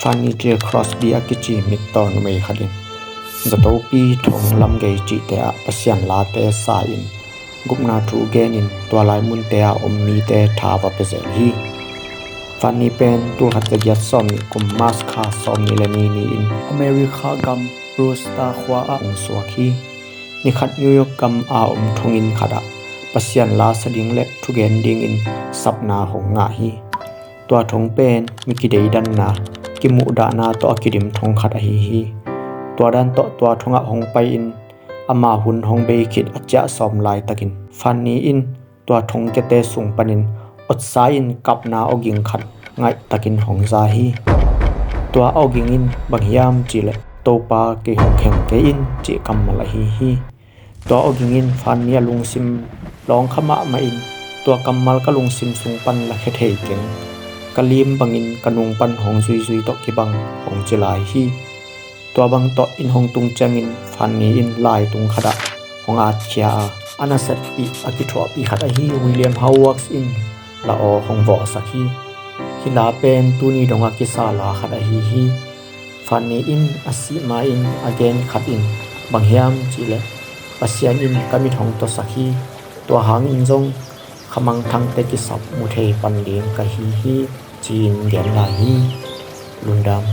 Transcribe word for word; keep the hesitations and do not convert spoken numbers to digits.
Fanny J. Crosby a kici mittaw numei khat in zatopi thong lamgei cihte ah Pasian late sa-in gupna thu genin tua lai munte a om mite tha va pia zel hi. Fanny pen tulkhat zagiat sawmnih kum March kha sawmnih le ni ni-in America gam Brewster khua ah hong suak hi. Nikhat New York gam a om thonginn khat ah Pasian la sa ding le thugen dingin sapna hong ngah hi. Tua thong pen mi kideidanna, kimuhdahna tawh a kidim thong khat ahi hi. Tua dan tawh tua thongah hong pai-in ama hun hong bei khit a ciah sawm laitakin Fanny in tua thong kiate sung panin otsa in kapna awging khat ngaihtakin hong za hi. Tua awging in bang hiam cihleh, "Topa, kei hong kheng kei in," cih kammal ahi hi. Tua awging in Fanny a lungsim lawngkha mahmah in, "Tua kammal ka lungsim sung pan lakhia thei keng. Ka lim bangin ka nung pan hong zuizui tawh kibang," hong ci lai hi. Tua bang tawh inn hong tung ciangin Fanny in lai tung khatah hong atkhia a, a nasepih a kithuahpih khat ahi William Howells in la aw hong vawhsak hi. Hih la pen tuni dongah kisa la khat ahi hi. Fanny in a sih ma-in a gen khat in bang hiam cihleh, "Pasian in ka mit hong tawsak hi. Tua hangin zong khamangthangte kisap mu thei pan ding ka hi hi," ci-in gen lai hi. Lungdam.